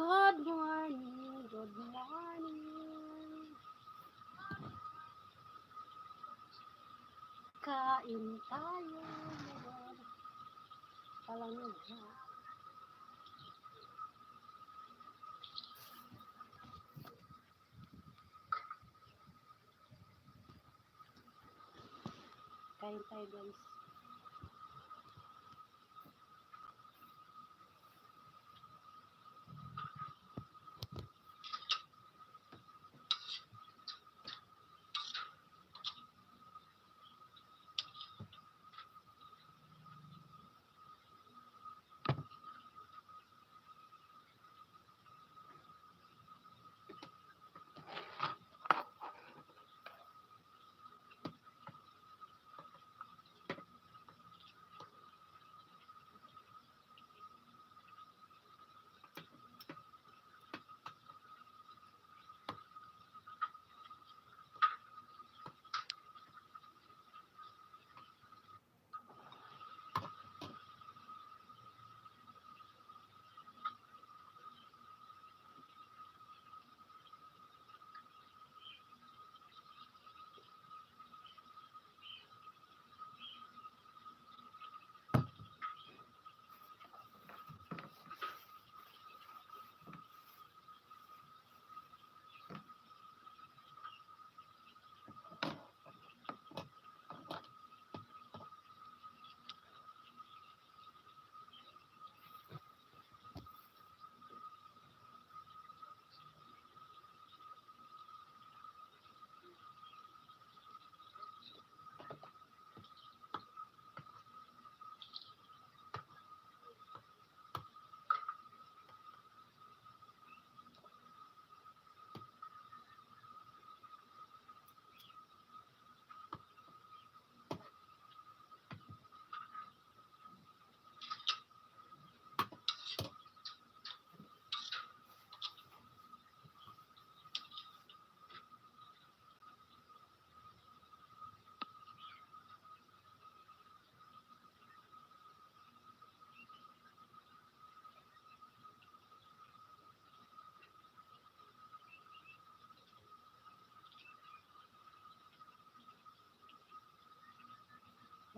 Good morning, good morning. Kain tayo ngayon. Palamig ha. Kain tayo, guys.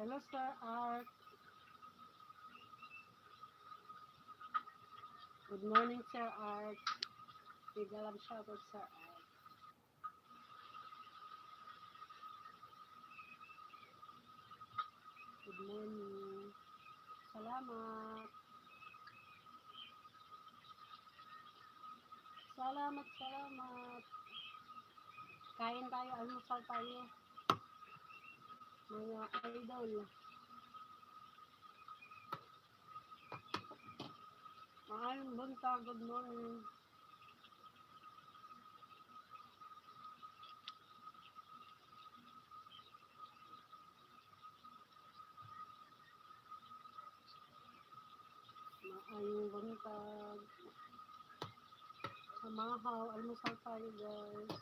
Hello, Sir Art. Good morning, Sir Art. Big love shoutout, Sir Art. Good morning. Salamat. Salamat, salamat. Kain tayo, almusal tayo. Mga idol. Maayong buntag, good morning. Maayong buntag. Samahaw, almusal tayo, guys.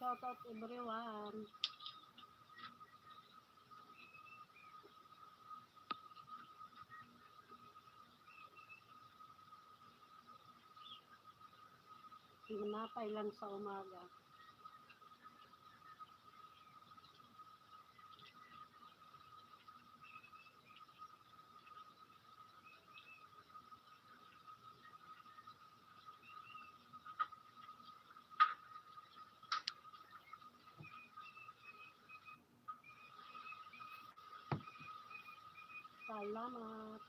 Shout out everyone. Tinapay lang sa umaga. Salamat.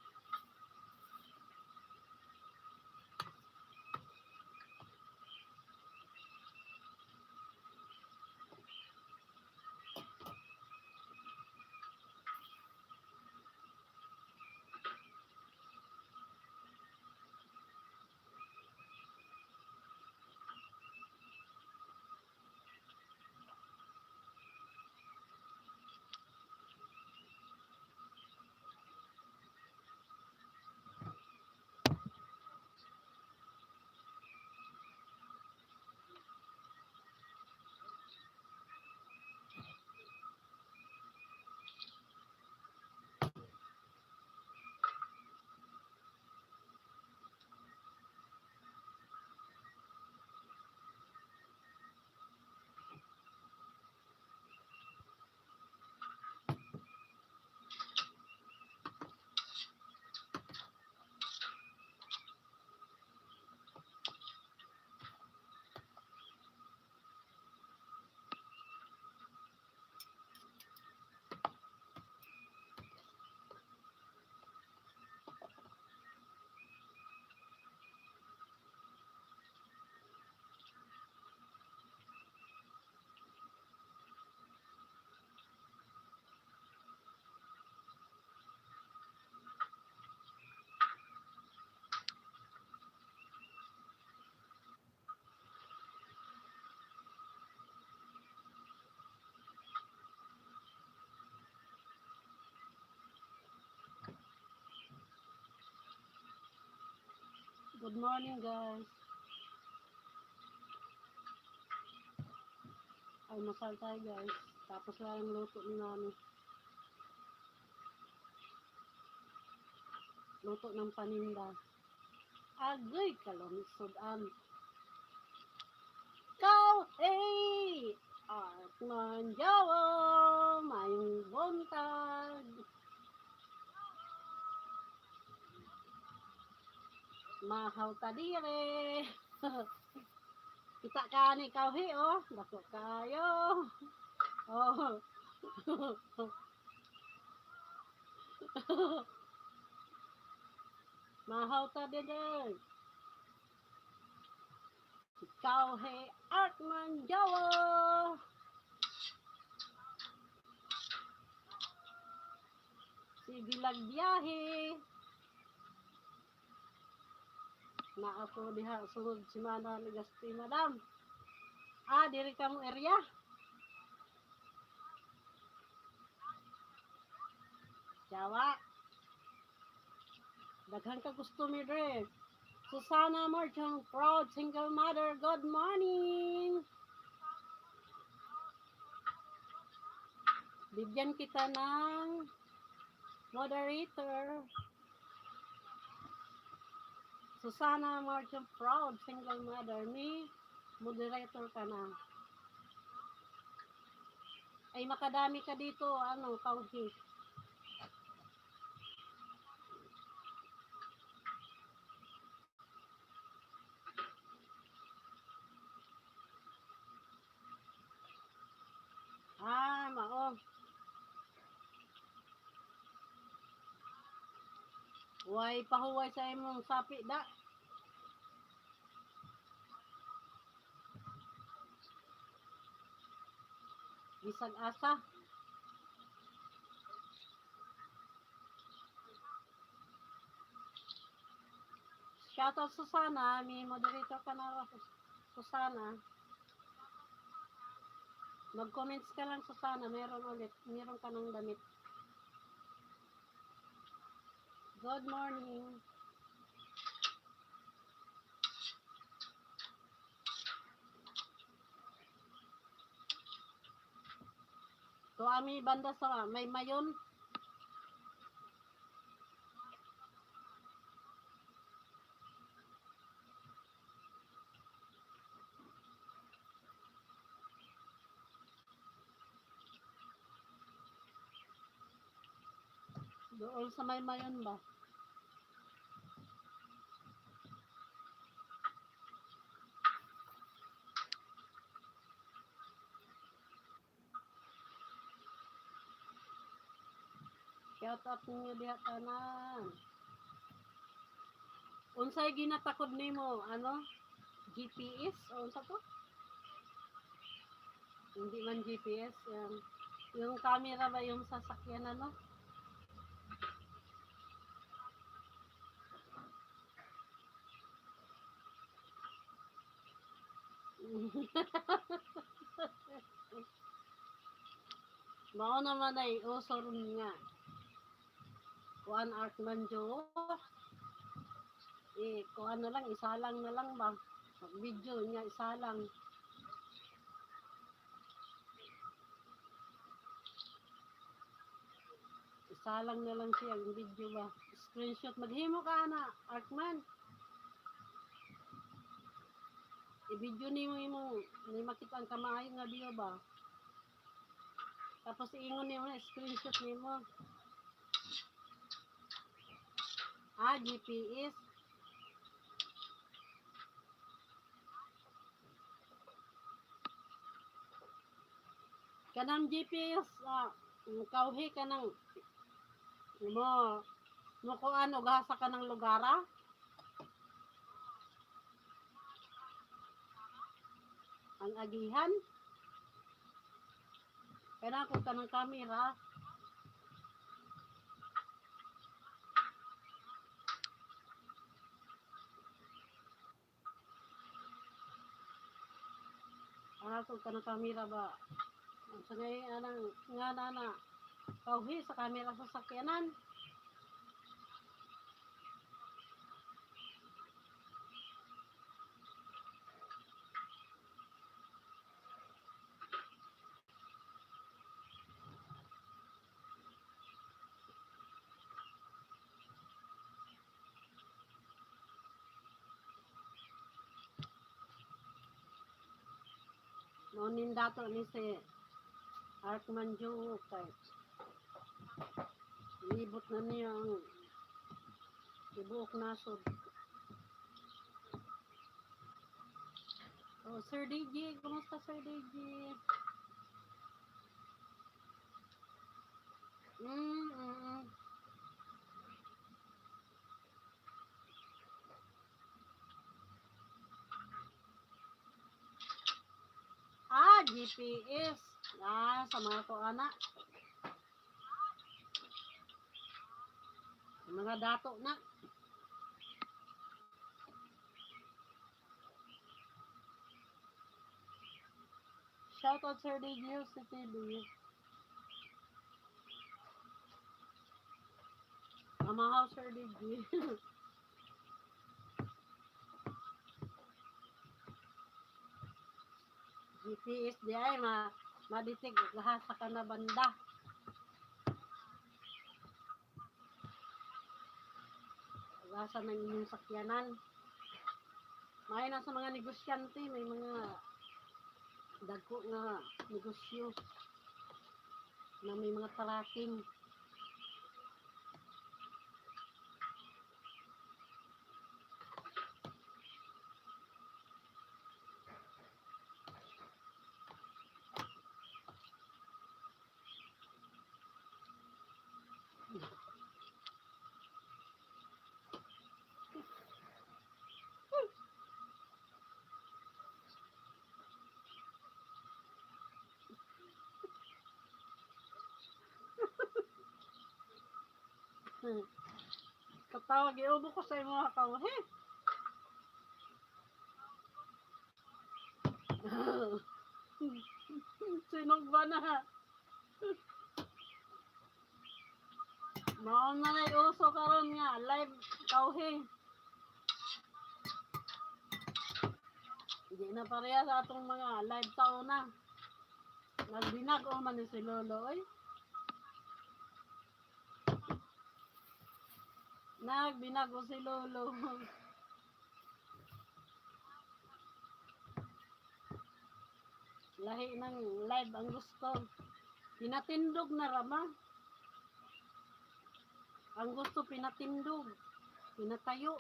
Good morning, guys. Almusal tayo, guys. Tapos lang yung luto ni Mami. Luto ng paninda. Agoy, kalamisod-an. Kau, hey! Art Manjawa, maayong buntag. Mahaw ta dire. Kita ka ni kauhi, oh. Dako kayo. Oh. Mahaw ta dire. Si Kauhe Art Manjawa. Sige lag biyahe. Na ako diha sunod semana Legazpi, madam. Ah, diri ka mo area. Jawa. Daghan ka customer dre. Susana Marchong, proud single mother, good morning. Bigyan kita ng moderator. Susana Marchong, proud single mother, ni moderator ka na. Ay, makadami ka dito, ano, kauhi. Ah, mao. Way pahuway sa imong sapi da. Bisag asa. Shoutout, Susana, may moderator ka na, Susana. Mag-comments ka lang, Susana, meron ulit, meron ka ng damit. Good morning. To ami banda sa may mayon. Doon sa may mayon ba? Shout out ninyo diha tanan. Unsay ginatakod nimo, ano? GPS o unsa to? Hindi man GPS, yan. Yung camera ba yung sasakyan, ano? Mao naman ay uso ron nga. Kuan, Art Manjo. Eh, kuan na lang, isalang na lang ba? Mag-video niya, isalang. Isalang na lang siya, yung video ba? Screenshot. Maghimo ka na, Artman. I-video nimo imo, ni makita ang kamaayo nga video ba? Tapos iingon nimo na screenshot nimo. Ah, GPS. Kanang GPS, ah, kauhi ka ng mo mo kuan og asa ka ng lugar, ah? Ang agihan. Kaya kung kanang camera, ah, kung kanang camera ba? Sa ngay anang nga na na kauhi sa camera sa sakyanan. Mao ning dato ni si Arkman Joe kay libot na niya ang tibuok nasod. Oh, Sir DJ, kumusta, Sir DJ? Ah, GPS. Ah, sa mga ko ana. Mga dato na. Shout out, Sir DJ sa TV. Mamahaw, Sir DJ. GPS di ay ma madetect lahat sa kana banda. Asa ng inyong sakyanan. May na sa mga negosyante, may mga dagko nga negosyo na may mga tracking. Katawag, iubo ko sa imo kawhe. Sinugba na. Mao na nay uso karon nga live kawhe. Di na pareha sa atong mga live sa una. Nagbinag-o man ni si Lolo oy. Nagbinago si Lolo. Lahi ng live ang gusto. Pinatindog na rama. Ang gusto pinatindog. Pinatayo.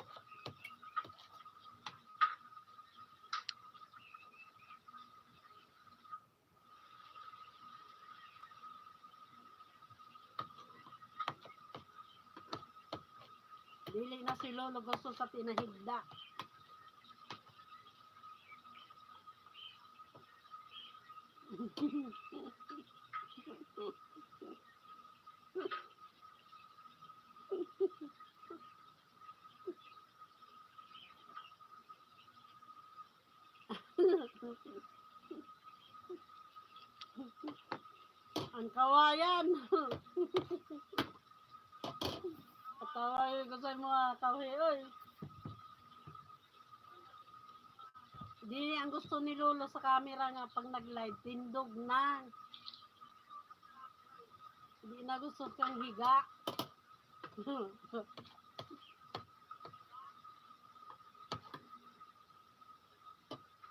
Dili na si Lolo gusto sa pinahigda. Ang kawayan. Katawayan ko sa mga kawhe, oy. Di ang gusto ni Lolo sa camera nga pag nag-live, tindog na. Di na gusto kang higa.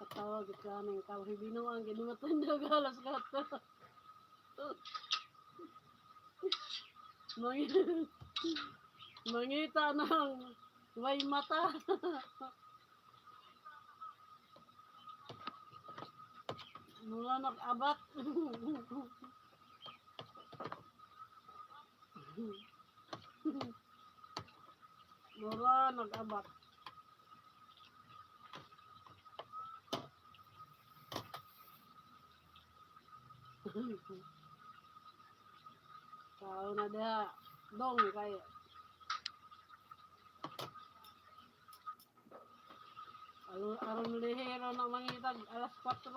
Katawag ito aming kawhe. Binuang ginumatindog alas kato. Mangita ng way mata. Mula nag-abat. Mura nag-abat. Tao na diha. Dong kay aron aron lihero na mangitag alas 4.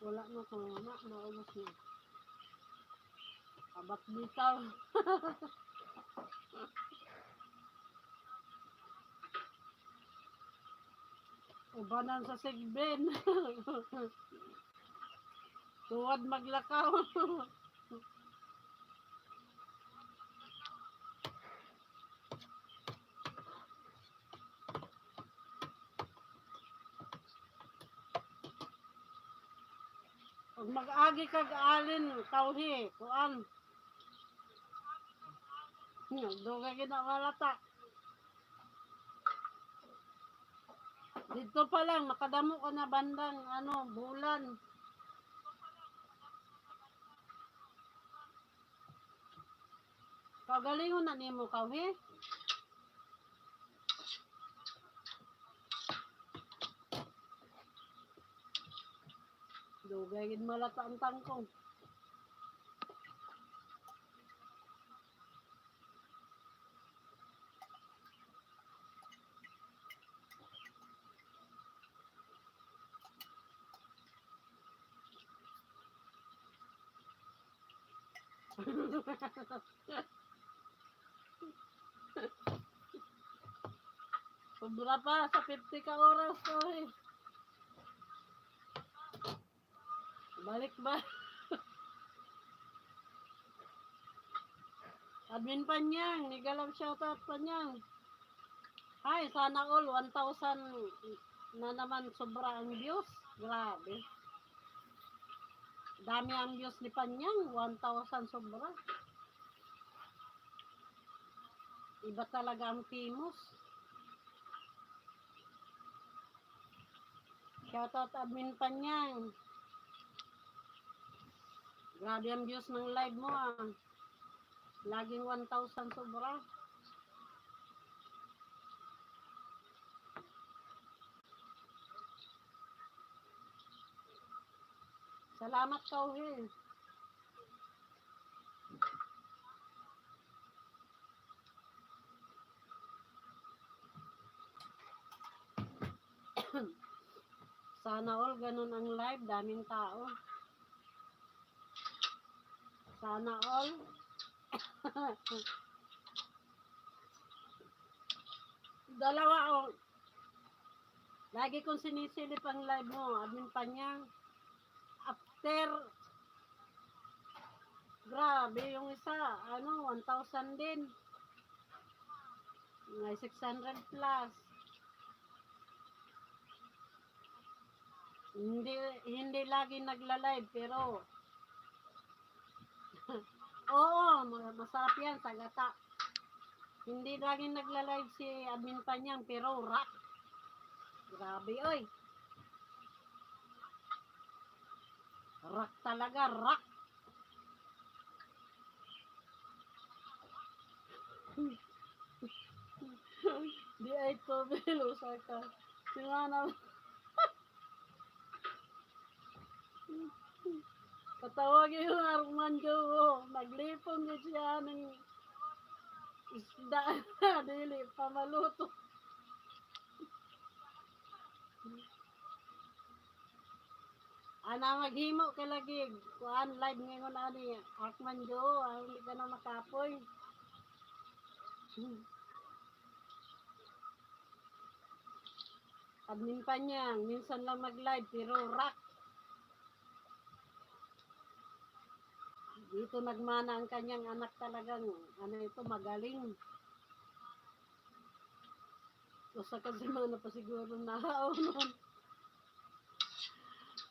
Wala na ko na naubos na. Abat bitaw. Ubanan sa sigbin. Tuwad maglakaw. Pag mag-agi kag alin, kauhi, kuan. Dugay gina malata. Dito pa lang, makadamo ka na bandang, ano, bulan. Kagalingon na nimo, kauhi. Dugay gid malata ang tangkong. Sobra pa sa 50 ka oras ko eh. Balik ba? Admin Panyang, nigalam shoutout, Panyang. Ay, sana all 1,000 na naman sobra ang views. Grabe. Dami ang views ni Panyang, 1,000 sobra. Iba talaga ang famous. Shoutout, Admin Panyang. Grabe ang views ng live mo ah. Laging 1,000 sobra. Salamat, Kauhi. Sana all ganun ang live, daming tao. Sana all. Dalawa oh. Lagi kong sinisilip ang live mo, Admin Panyang. After, grabe yung isa, ano, 1,000 din. May 600 plus. Hindi hindi lagi nagla-live pero oo, masarap yan sa gata. Hindi lagi nagla-live si Admin Panyang pero rock. Grabe oy. Rock talaga, rock. Di ay to Osaka. Sila na patawag yung Armando. Naglipon din siya ng isda. Dili pa maluto. Ana maghimo ka lagi. Kuan live ngayon ani Armando, ah, hindi ka na makapoy. Admin pa niya, minsan lang mag-live pero rock. Dito nagmana ang kanyang anak, talagang ano ito, magaling. Usa ka semana pa siguro na nun.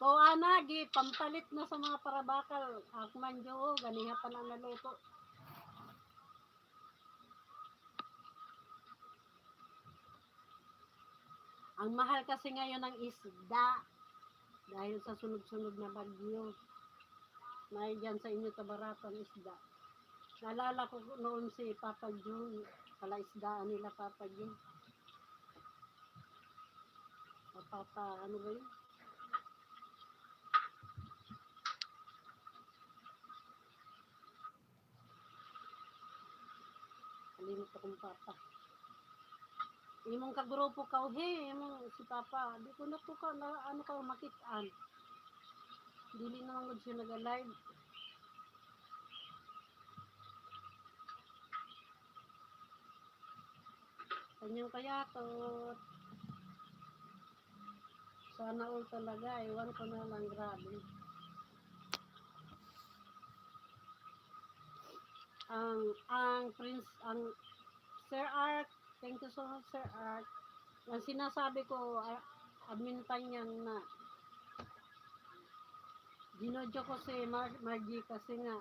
O ana gi pampalit na sa mga parabakal. Akman jo ganiha pa na naluto. Ang mahal kasi ngayon ng isda dahil sa sunod-sunod na bagyo. May dyan sa inyo tabaratan isda. Naalala ko noon si Papa June, pala isdaan nila Papa June. O Papa, ano ba yun? Kalimot akong Papa. Imong kagrupo ka, he, imong si Papa. Di ko na to ka, na, ano ka makitaan. Dili na lang siya nag-live. Kanyang kayatot. Sana all talaga. Ewan ko na lang, grabe. Ang Prince, ang Sir Art, thank you so much, Sir Art. Ang sinasabi ko, ah, Admin Panyang na Ginodyo ko si Margie kasi nga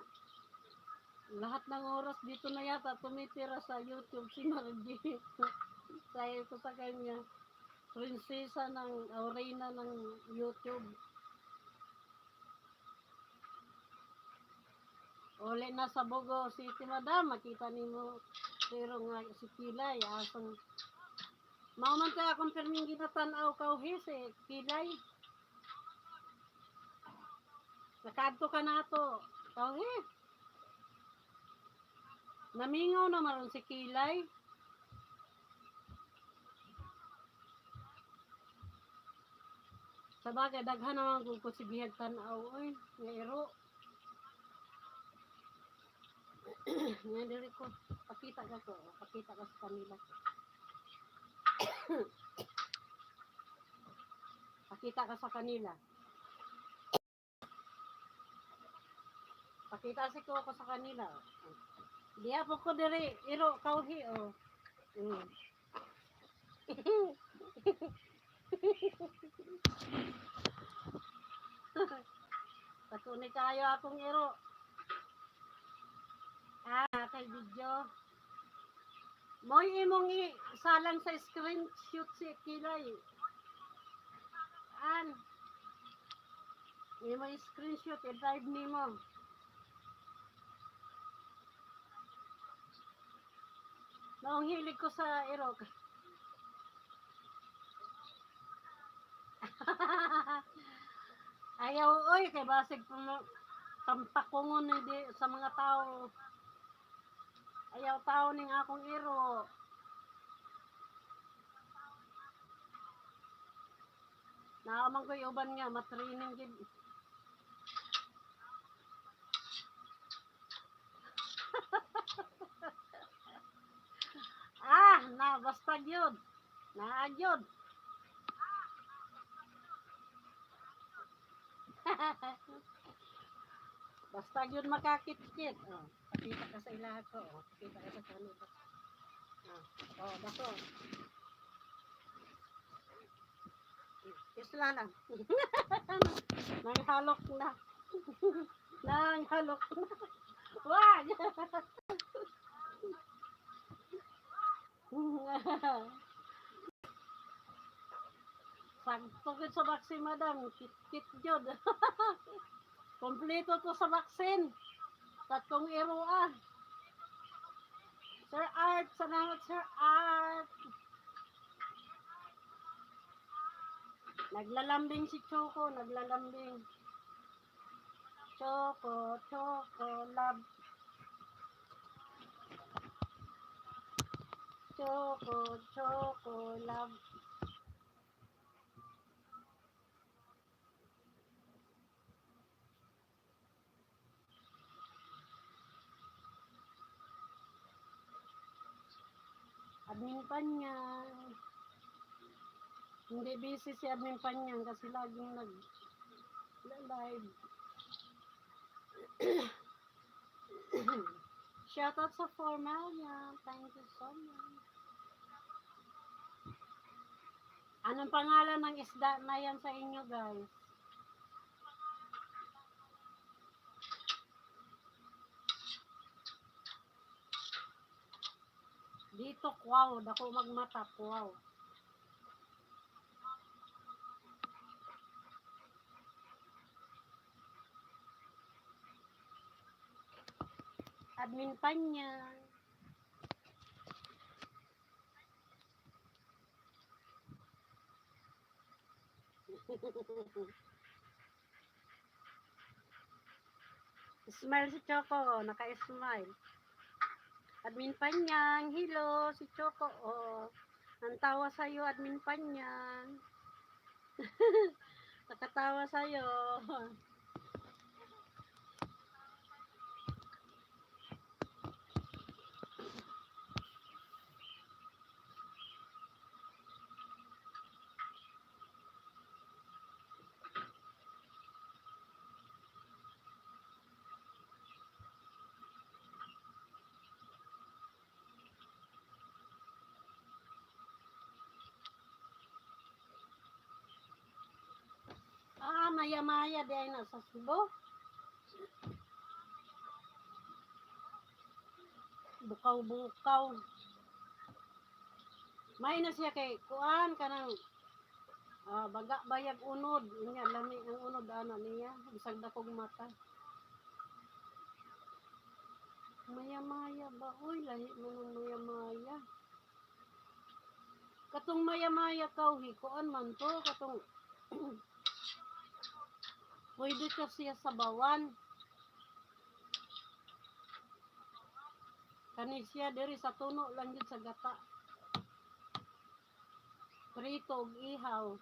lahat ng oras dito na yata tumitira sa YouTube si Margie. Sabi ko sa kanya, prinsesa ng, o reyna ng YouTube. Uli na sa Bogo City, madam, makita nimo pero nga si Kilay, asang mao man kay akong pirming ginatan-aw kauhi si Kilay. Nakaadto ka na ato, kauhi. Namingaw na maron si Kilay. Sa bagay, daghan naman kung ko si bihag tan-aw, oy, nga iro. Nga diri ko, pakita ka ko, pakita ka sa kanila. Pakita ka sa kanila. Pakita si Coco sa kanila. Diya po ko diri, iro kauhi oh. Patuni kayo akong iro. Ah, kay video. Moy imong i salang sa screenshot si Kilay. An. Imo screenshot i-drive nimo. Maong hilig ko sa iro. Ayaw oy kay basig pampakungon ni sa mga tao. Ayaw tao ning akong iro. Naaman ko'y uban nga matraining gid. Ah, na basta gyud. Naa gyud. Basta gyud makakit-kit. Oh, pakita ka sa ilaha ko. Oh, pakita ka sa kanila. Ah, oh, baso. Isla lang. Nanghalok na. Nanghalok na. Wag! Sakto gid sa vaccine, madam. Kit-kit jud. Kompleto to sa vaccine. Tatlong iro ah. Sir Art, salamat, Sir Art. Naglalambing si Choco, naglalambing. Choco, Choco, love. Choco, Choco, love. Admin Panyang. Hindi busy si Admin Panyang kasi laging nag live. Shoutout sa Formalia. Thank you so much. Anong pangalan ng isda na yan sa inyo, guys? Dito, kwaw. Dako magmata, kwaw. Admin Panyang. Smile si Choco, naka-smile. Admin Panyang, hello, si Choco, oh. Ang tawa sa'yo, Admin Panyang. Nakatawa sa'yo. Ah, Maya-maya di ay na sa Cebu. Bukaw-bukaw. May na siya kay kuan kanang baga bayag unod. Unya lami ang unod ana niya bisag dakog mata. Maya-maya ba? Uy, lahi mo ng maya-maya. Katong maya-maya kauhi, kuan man to, katong pwede ka siya sabawan. Kani siya diri sa tuno lang gyud sa gata. Prito og ihaw.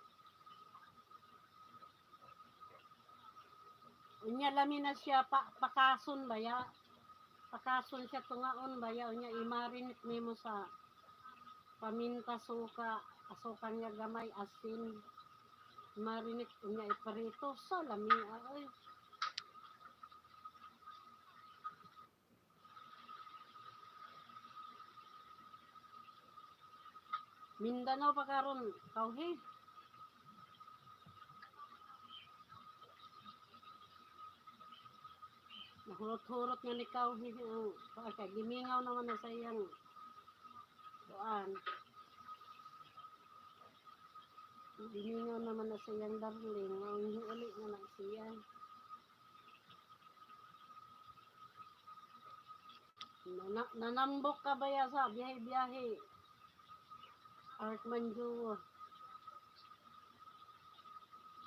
Unya lami na siya pa, pakason baya. Pakason siya tungaon baya unya i-marinate nimo sa paminta, suka, asukan nga gamay, asin. Marinate unya iprito so lami ay. Mindanao pa karon kauhi. Nahurot-hurot nga ni kauhi ang kay gimingaw naman na sa iyang kuan. Gimingaw naman na sa iyang darling. Ang uli na na siya. Nanambok ka ba ya sa biyahe-biyahe? Art Manjo.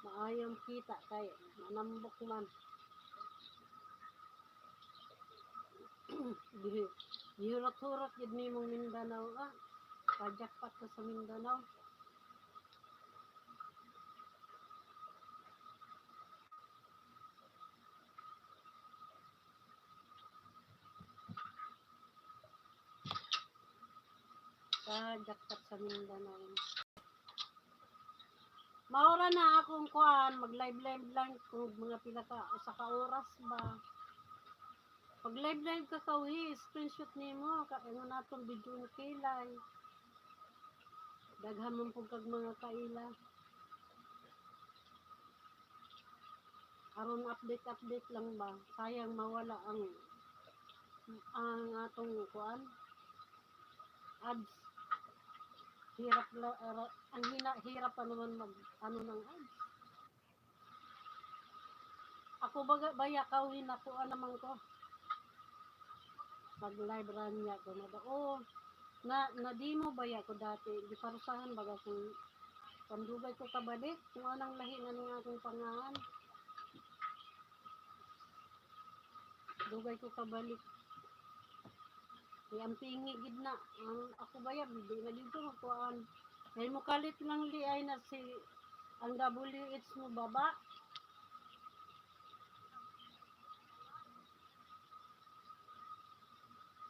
Maayong kita kay nanambok man. Gihurot-hurot gid nimong Mindanao ah. Pajakpat ka sa Mindanao. Pajakpat sa Mindanao. Maura na akong kuan, mag live live lang kung mga pila ka usa ka oras ba. Pag live live ka kauhi, screenshot nimo ka ingon natong video ni kilay. Daghan man pud kag mga kaila. Aron update update lang ba. Sayang mawala ang atong kuan ads. Hirap la, ang hina, hirap pa naman mag ano ng ads. Ako baga baya kauhin ako naman ko. Pag live run niya ko na oh na na demo baya ko dati giparusahan baga kung pandugay ko kabalik kung anong lahi na nga akong pangahan. Dugay ko kabalik. Kay ang pingi gid na ang ako baya di na dito kuan. Kay mo kalit lang li ay na si ang WH mo baba.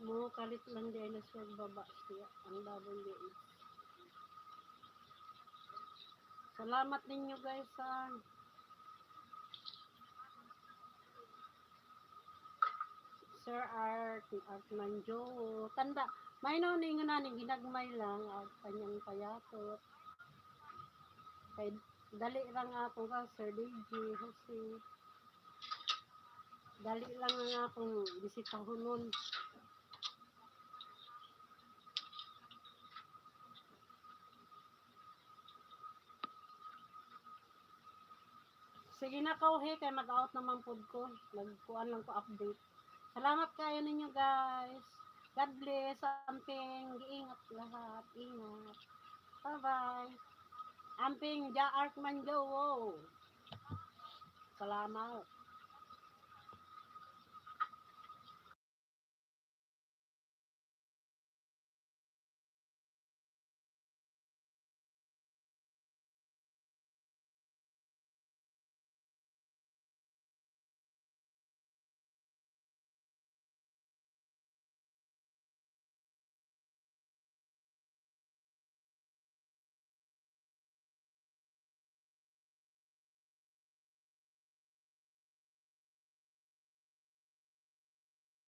Mo kalit lang di ay na siya baba siya ang WH. Salamat ninyo guys sa Sir Art, Art Manjo. Tanda, may no ni nga naning ginagmay lang at kanyang payatot. Kay dali lang ako ka Sir DJ, Jose. Dali lang ang akong bisitahon nun. Sige na kauhi kay mag-out naman pud ko. Nagkuan lang ko update. Salamat kayo ninyo guys. God bless. Amping. Giingat lahat. Ingat. Bye-bye. Amping Ja Art Manjo. Salamat.